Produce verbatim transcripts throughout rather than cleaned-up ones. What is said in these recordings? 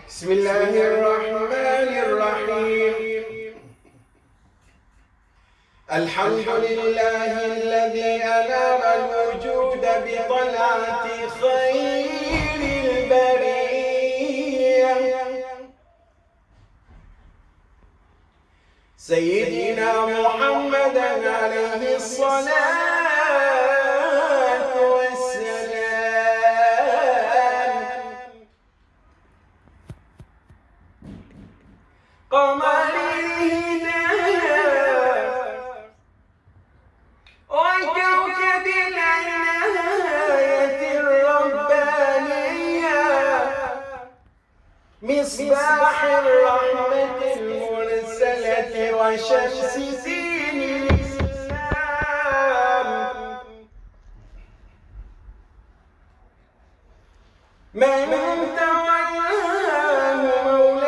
بسم الله الرحمن الرحيم. الحمد لله الذي أنار الوجود بطلعة خير البرية. سيدنا محمدا عليه الصلاة والسلام. قمر الهداية وكوكب العناية الربانية. مصباح الرحمة المرسلة وشمس دين الإسلام. من تولاه مولاه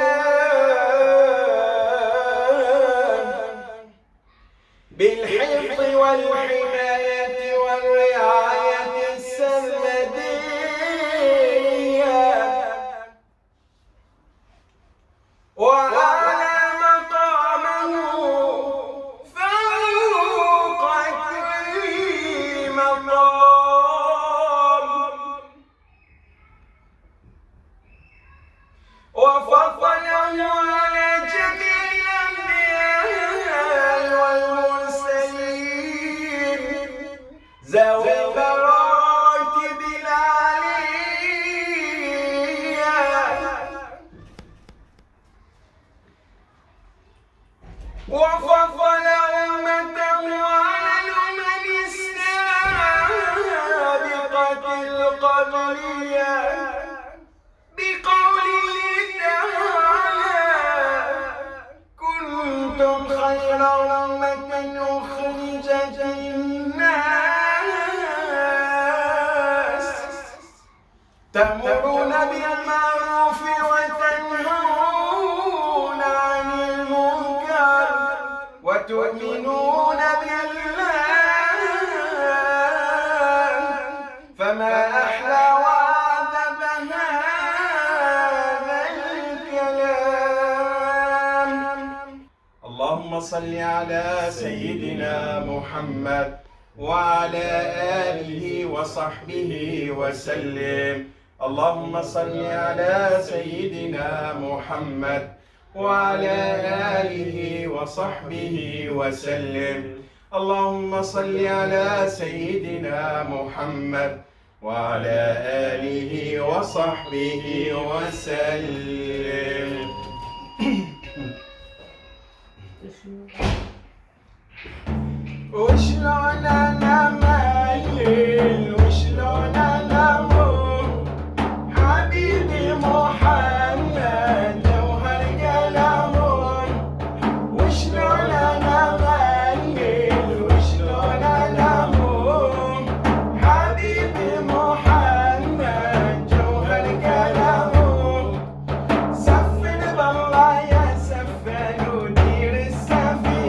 بالحفظ والحماية والرعاية السرمدية، وأعلى مقامه فوق كل مقام. وفضله على جميع الأنبياء والمرسلين ذوي المراتب العالية. وفضل أمته على الأمم السابقة القبلية بقوله تعالى: كنتم خير أمة أخرجت للناس تأمرون بالمعروف وتنهون عن المنكر وتؤمنون بالله، فما أحلى وأعذب هذا الكلام. اللهم صل على سيدنا محمد وعلى آله وصحبه وسلم. اللهم صل على سيدنا محمد وعلى آله وصحبه وسلم. اللهم صل على سيدنا محمد وعلى آله وصحبه وسلم. وشلون أنا مايل، وشلون أنا مو، حبيبي محمد جوهر كلامه. وشلون أنا مايل، وشلون أنا مو، حبيبي محمد جوهر كلامه. سفن بالله يا سفن ودير السفينة.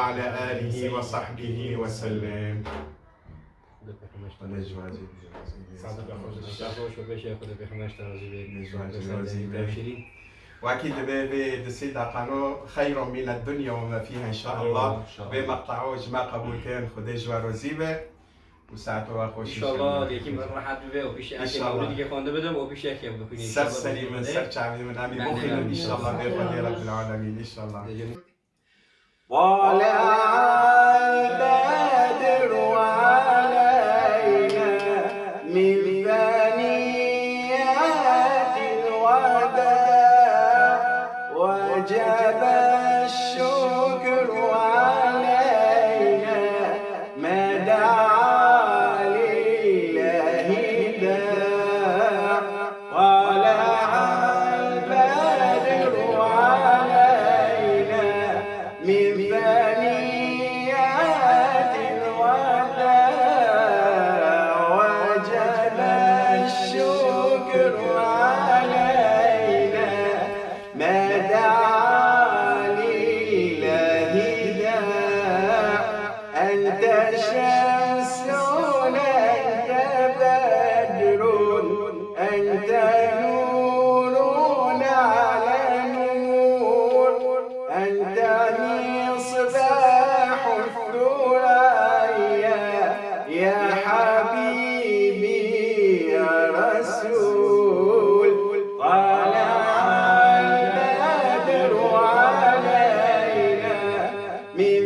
وعلى آله وصحبه وسلم. Xwedê ji we razî be. Saet be xweş, şev xweş û pêşiya Xwedê pêxember ji te razî be. Xwedê ji we razî be. Şîrîn. Wekî divê vê du sê deqano خير من الدنيا وما فيها إن شاء الله. Eyvallah, inşallah. Vê meqtao ji me qebûl kirin, Xwedê ji we razî be. Û saet we xweş inşallah. Înşallah, yekî min rehet bibe û piştî eke mewlidî xwendin bidim û piştî eke bixwînin. Ser serî min, ser çavê min, em ê bixwînin înşallah, bê Xwedê Rebbil Alemîn înşallah. طلع البدر علينا من ثنيات الوداع وجب الشكر علينا ما دعا لله داع. طلع البدر علينا من ثنيات الوداع وجب الشكر علينا ما دعا لله داع. أنت شمس، أنت بدر، أنت نور على نور، أنت مصباح الثريا يا حبيبي يا رسول. طلع البدر علينا من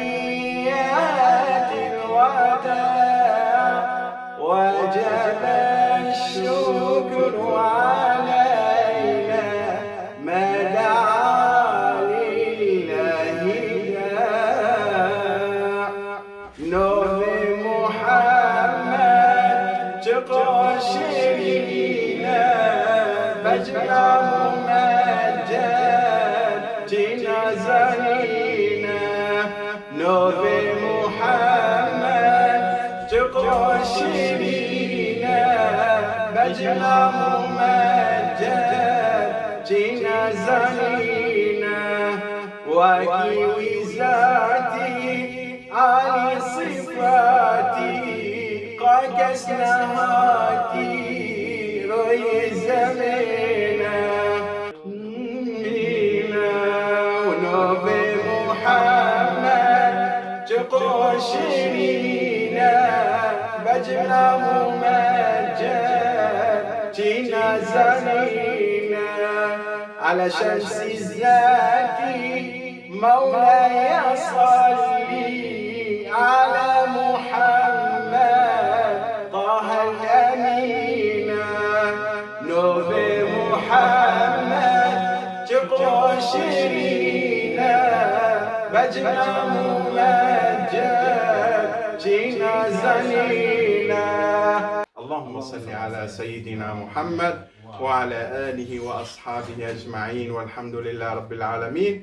ثنيات الوداع وجب الشكر علينا ما دعا لله داع. Novê Muhammed çiqo şirîn e, becna Muhammed çi nazenîn e. Novê Muhammed çiqo şirîn e, becna Muhammed çi nazenîn e. Wekî wî zatî alî sîfatî, qe kes nehatî royê zemêne. Mîne û novê Muhammed çiqo şirîne, becna Muhammed çi nazenîne. على شمس الزكي مولاي صل على محمد طه الأمين. Novê Muhammed çiqo şirîn e, becna Muhammed çi nazenîn e. اللهم صل على سيدنا محمد وعلى آله وأصحابه أجمعين والحمد لله رب العالمين.